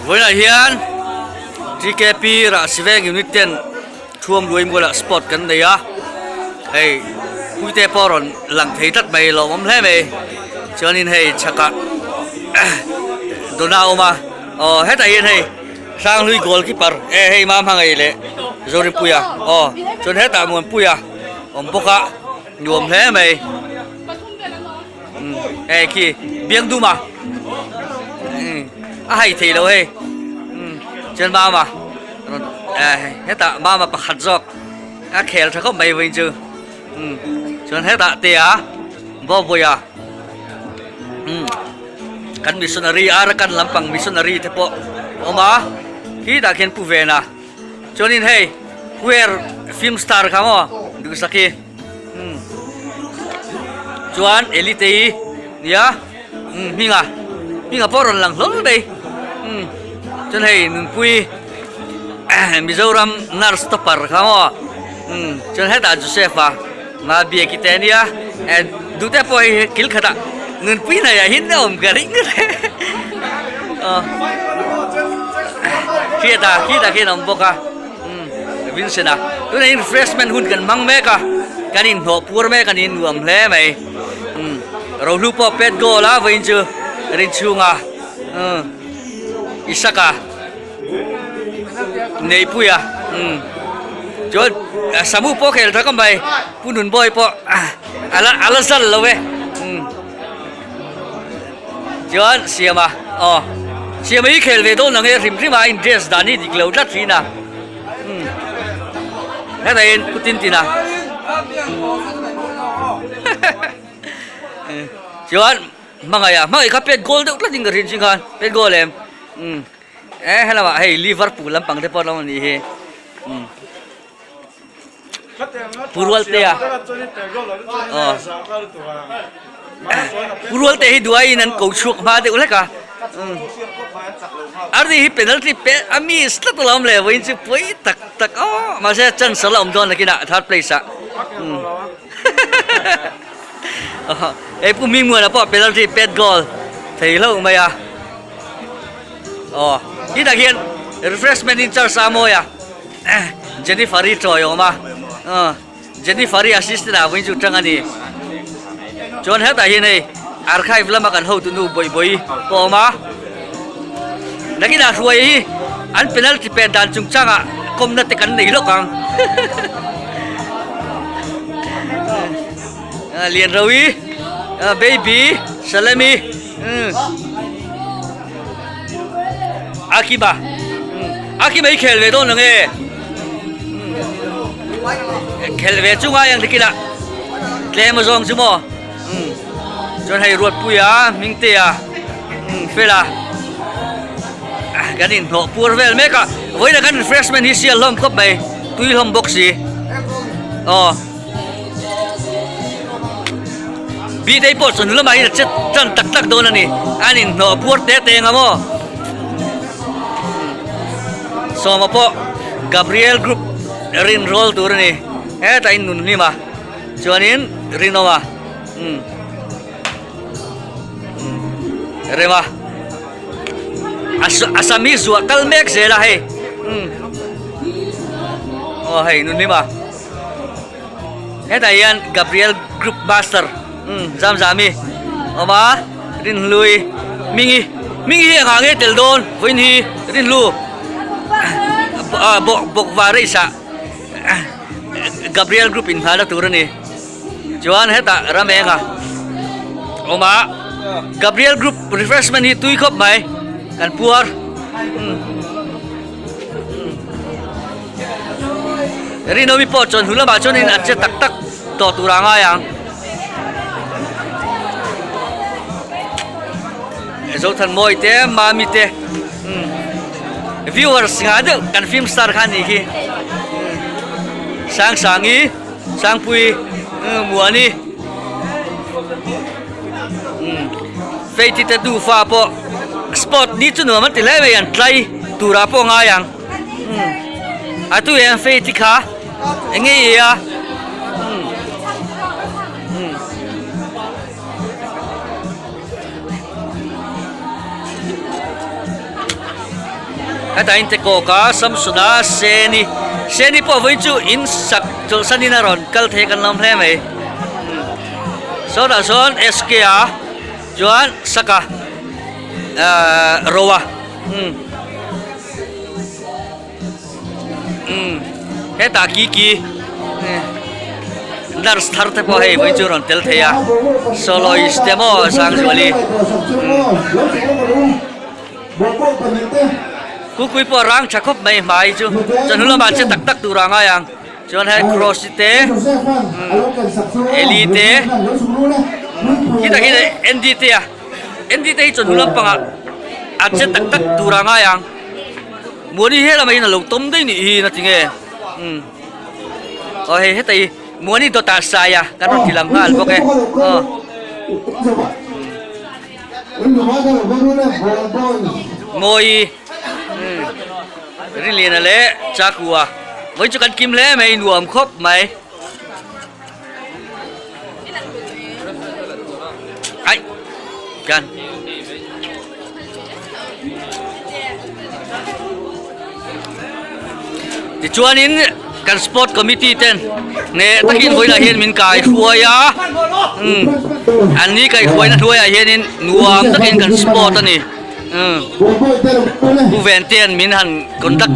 Vawiinah hian TKP Rahsiveng unit ten thuam luai mualah sport kan nei a, hei puite pawh rawn lang thei tlat mai lawmawm hle mai chuanin hei chhakah dawna a awm a aw hetah hian hei Hranghlui goalkeeper e hei mam hmangaih leh Zorinpuia aw chuan hetah Muanpuia awm bawk a nuam hle mai. Hei khi biang dum a a hai thei lo hei chuan mama rawn hetah mama pakhat zawk a khel tha khawp mai vawiin chu chuan hetah te a bawbuaia kan missionary Arakan lampang missionary te pawh a awm a khitah khian pu vena chuanin hei where film star kha maw duhsak hi. Chuan Elite hi nia hminga hminga pawh a rawn lang hlawl mai chuan hei nunpui Mizoram nurse topper kha maw chuan hetah Joseph a Mabiaki te ania duhte pawh hei kil khatah nunpui hnaiah hian a awm ka ring reng khiatah khitah khian a awm bawk a. Vincent a tunah hian refreshment hun kan hmang mek a kan inhnawh pur mek a ni nuam hle mai umm rohlu pawh pet goal a vawiin chu rinchhunga umm Isaka Neihpuia umm chuan Samu pawh khel tha khawp mai Pu Nunbawi pawh ala ala zal lo e umm. Chuan Siama aw Siama hi khel ve dawn ang e hrim hrim a in dress dan hi dik lo tlat thin a umm hetah hian pu tin tin a chuan hmangaih a hmangaih kha pet goal deuh tlat in ka hrin chin khan pet goal em umm e helamah hei Liverpool lampang te pawh an awm a nih hi umm. Pu Rualtea aw Pu Rualtea hi duaiin an ko chhuak hma deuh hlek a Arni hi penalty pe a miss tlat alawm le vawiin chu pawi tak tak aw mahse chance a la awm dawn nakinah third place ah hei Pu Hmingmuana pawh penalty pet goal thei hlauh mai a aw hetah hian refreshment in charge a mawi a. Jennifer i chawi awm a Jennifer i assistant ah vawiin chu tang a ni chuan hetah hian hei archive lama kan hotu nu bawih bawih pawh a awm a nakinah hruai hi an penalty pet dan chungchangah kawmna te kan nei lawk ang Lianroui baby Salemi Akiba Akiba hi khel ve dawn lo nge khel ve chu ngai ang tikila tlem a zawng chu maw chuan hei Ruatpuia Hmingtea Fela kan inhnawh pur vel mek a vawiin ah khan refreshment hi sial hlawm khawp mai tui hlawm bawk si aw. Bidei pawh chawhnu lamah hian a che tan tak tak dawn a ni an inhnawh puar te te eng a maw sawma pawh Gabriel group rin rawl tur a ni hetah in nun hlim a chuanin rinawm a umm rema a sam hi zuah kal mek zel a hei umm aw hei nun hlim a. Hetah hian Gabriel Group Master umm Zamzami a awm a Rinhlui Hmingi Hmingi hi engah nge tel dawn vawiin hi Rinhlu ah bawk bawk var race ah Gabriel Group innghalna tur a ni chuan hetah Ramenga a awm a Gabriel Group refreshment hi tui khawp mai kan puar umm. Rinawmi pawh chuan hnu lamah chuanin a che tak tak tawh tur a ngai ang. Zothanmawi te Mami te viewers ngah deuh kan film star kha a nih khi Sangsangi Sangpui Muani Faith-i te nufa pawh sport ni chu nuam an ti hle mai an tlai turah pawh a ngai ang a tu hian Faith-i kha eng nge i a Hetah in Tekawk a, Samson a, Seni, Seni pawh vawiin chu in sak chawlhsan in a rawn kal thei kan lawm hle mai. Sawtah sawn SK a chuan Saka ahh Roa umm umm hetah Kiki nurse thar te pawh hei vawiin chu rawn tel thei a soloist te maw Sangzuali umm. Kukui pawh a rang tha khawp mai hmai chu chawhnu lamah che tak tak tur a ngai ang chuan hei cross te Eli te khi tak hi Andy te a Andy te hi chawhnu lampangah a che tak tak tur a ngai ang Muani he lamah hian a lo tawm daih nih hi na tinge umm aw hei heta hi Muani dawtah sai a kan rawn ti lang nghal bawk e aw. Mawi Rinliana leh Chakua vawi chu kan kim hle mai nuam khawp mai ai kan tichuanin kan sport committee ten hneh takin vawilah hian min kai hruai a umm an ni kai hruaina hnuaiah hianin nuam takin kan sport a ni umm pu Ventea'n min han conduct.